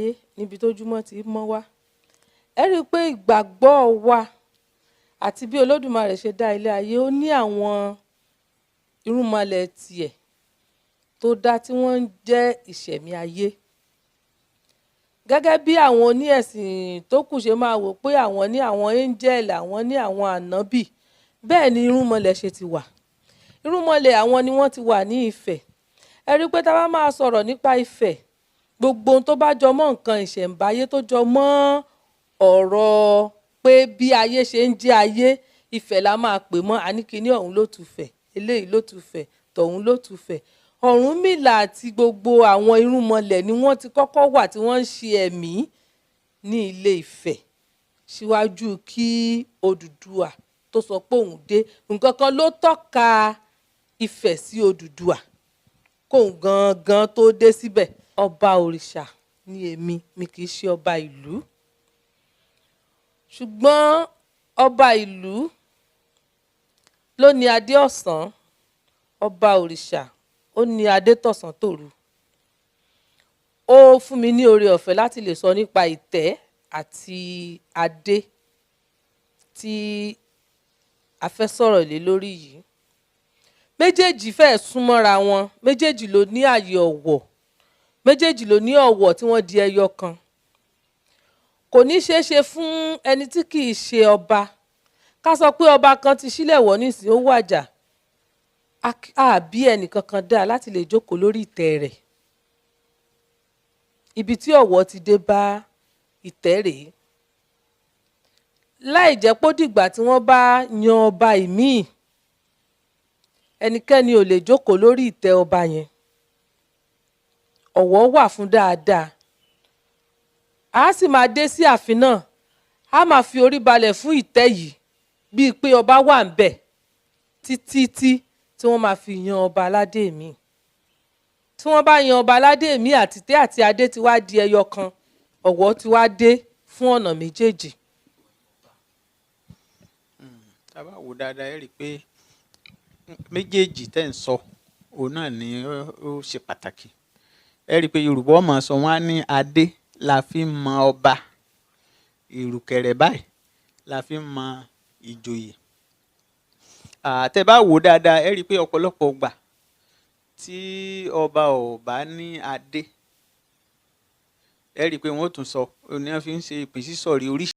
Ayé níbi tójúmọ́ ti mọ́ wá. Ẹ rí i pé ìgbàgbọ́ wa àti bí Olódùmarè ṣe dá ilé ayé, ó ní àwọn irúnmọlẹ̀ tiẹ̀ tó dá tí wọ́n ń jẹ́ ìṣẹ̀mí ayé. Gẹ́gẹ́ bí àwọn oní ẹ̀sìn tó kù ṣe máa wò pé àwọn ní àwọn angel, àwọn ní àwọn ànábì, bẹ́ẹ̀ ni irúnmọlẹ̀ ṣe ti wà. Irúnmọlẹ̀ àwọn ni wọ́n ti wà ní Ifẹ̀. Ẹ rí i pé tá a bá máa sọ̀rọ̀ nípa Ifẹ̀, gbogbo ohun tó bá jọ mọ́ nǹkan ìṣẹ̀ǹbáyé, tó jọ mọ́ ọ̀rọ̀ pé bí ayé ṣe ń jẹ́ ayé, Ifẹ̀ la máa pè mọ́. Àníkíní ọ̀hún ló tún fẹ̀, eléyìí ló tún fẹ̀, tọ̀hún ló tún fẹ̀. Ọ̀rúnmìlà àti gbogbo àwọn irúnmọlẹ̀ ni wọ́n ti kọ́kọ́ wà tí wọ́n ń ṣe ẹ̀mí ní Ilé Ifẹ̀ síwájú kí Odùduwà tó sọ pé òun dé. Nǹkan kan ló tọ́ka Ifẹ̀ sí Odùduwà kóun gangan tó dé síbẹ̀. Ọba òrìṣà ni èmi, mi kì í ṣe ọba ìlú. Ṣùgbọ́n ọba ìlú ló ní adé ọ̀sán, ọba òrìṣà ó ní adé tọ̀sán tòru. Ó fún mi ní oore ọ̀fẹ́ láti lè sọ nípa ìtẹ́ àti adé tí a fẹ́ sọ̀rọ̀ lé lórí yìí. Méjèèjì fẹ́ẹ̀ súnmọ́ra wọn, méjèèjì ló ní ààyè ọ̀wọ̀, méjèèjì ló ní ọ̀wọ̀ tí wọ́n di ẹyọ kan. Kò ní ṣeé ṣe fún ẹni tí kì í ṣe ọba ká sọ pé ọba kan ti sílẹ̀ wọ̀ nísìnyí, ó wàjà, àbí ẹnìkankan dáa láti lè jókòó lórí ìtẹ́ rẹ̀. Ibi tí ọ̀wọ̀ ti dé bá ìtẹ́ rèé, láì jẹ́ pó dìgbà tí wọ́n bá yan ọba ìmíì, ẹnikẹ́ni ò lè jókòó lórí ìtẹ́ ọba yẹn. Ọ̀wọ̀ wà fún dáadáa. A sì máa dé sí ààfin náà, a máa fi orí balẹ̀ fún ìtẹ́ yìí bíi pé ọba wà ń bẹ̀ títí tí tí wọ́n máa fi yan ọba aládé míì. Tí wọ́n bá yan ọba aládé míì, àtìtẹ́ àti adé ti wá di ẹyọ kan, ọ̀wọ̀ ti wá dé fún ọ̀nà méjèèjì. Tá a bá wò dáadáa, ẹ rí i pé méjèèjì tẹ́ ń sọ òun náà ni ó ṣe pàtàkì. Ẹ rí i pé Yorùbá ọmọ sọ, wọ́n á ní adé la fi ń mọ ọba, ìrùkẹ̀rẹ̀ báyìí la fi ń mọ ìjòyè. Tẹ́ bá wò dáadáa, ẹ rí i pé ọ̀pọ̀lọpọ̀ gbà tí ọba ò bá ní adé, ẹ rí i pé wọ́n ó tún sọ òun ni wọ́n fi ń ṣe ìpín sísọ̀rí oríṣiríṣi.